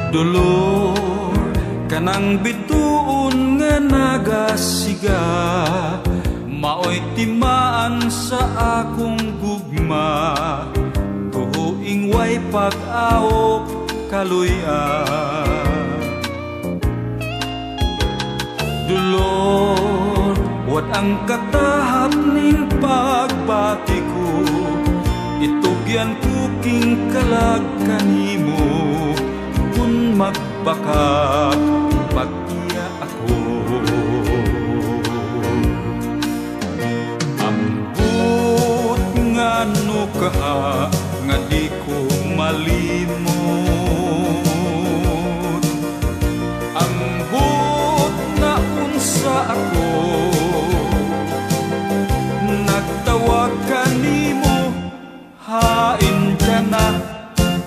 Dolor kanang bituon nga nagasiga, maoy timaan sa akong gugma, tuhuing way pag-awok kaluyan. Dolor, wat ang katahap ning pagbati ko, itugyan ko king kalag kanimo, kun magbaka pag-iya ako. Ambot ngano kaha nga di ko malimot, ambot na unsa ako, nagtawag kanimo, hain ka na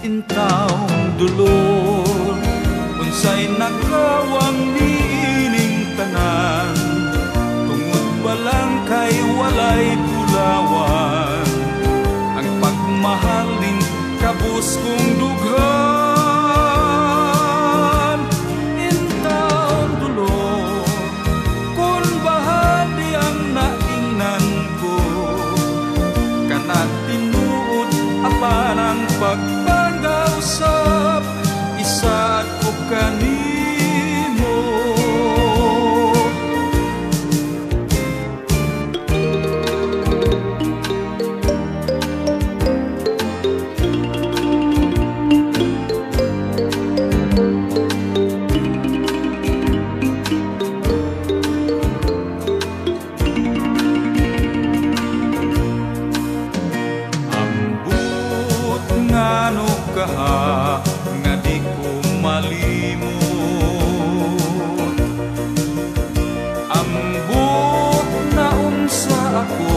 intawong dolor. Unsay nakawang niining tanan, tungod balang kay walay bulawan, ang pagmahal ning kabus kong dughan. Intawong dolor, kun bahandi ang naingnan ko, kana tinuod apan ang pagpanggausap, isaad ko kanimo. Ambot ngano kaha nga di ko malimot, ambot na unsa ako,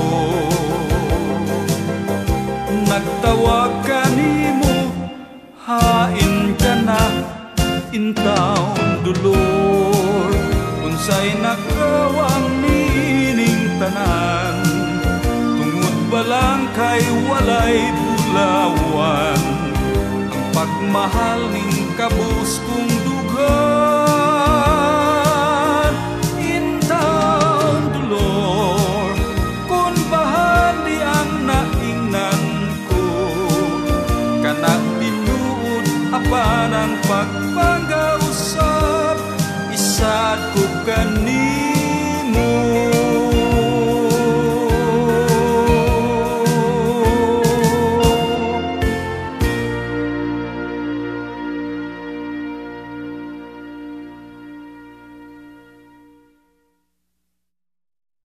nagtawag kanimo, hain ka na intawong dolor. Unsay nakawang niining tanan, tungod balang kay walay bulawan, ang pagmahal ning kabus kong dughan. Intawong dolor, kun bahandi ang naingnan ko, kana tinuod apan ang pagpanggausap, isaad ko kanimo.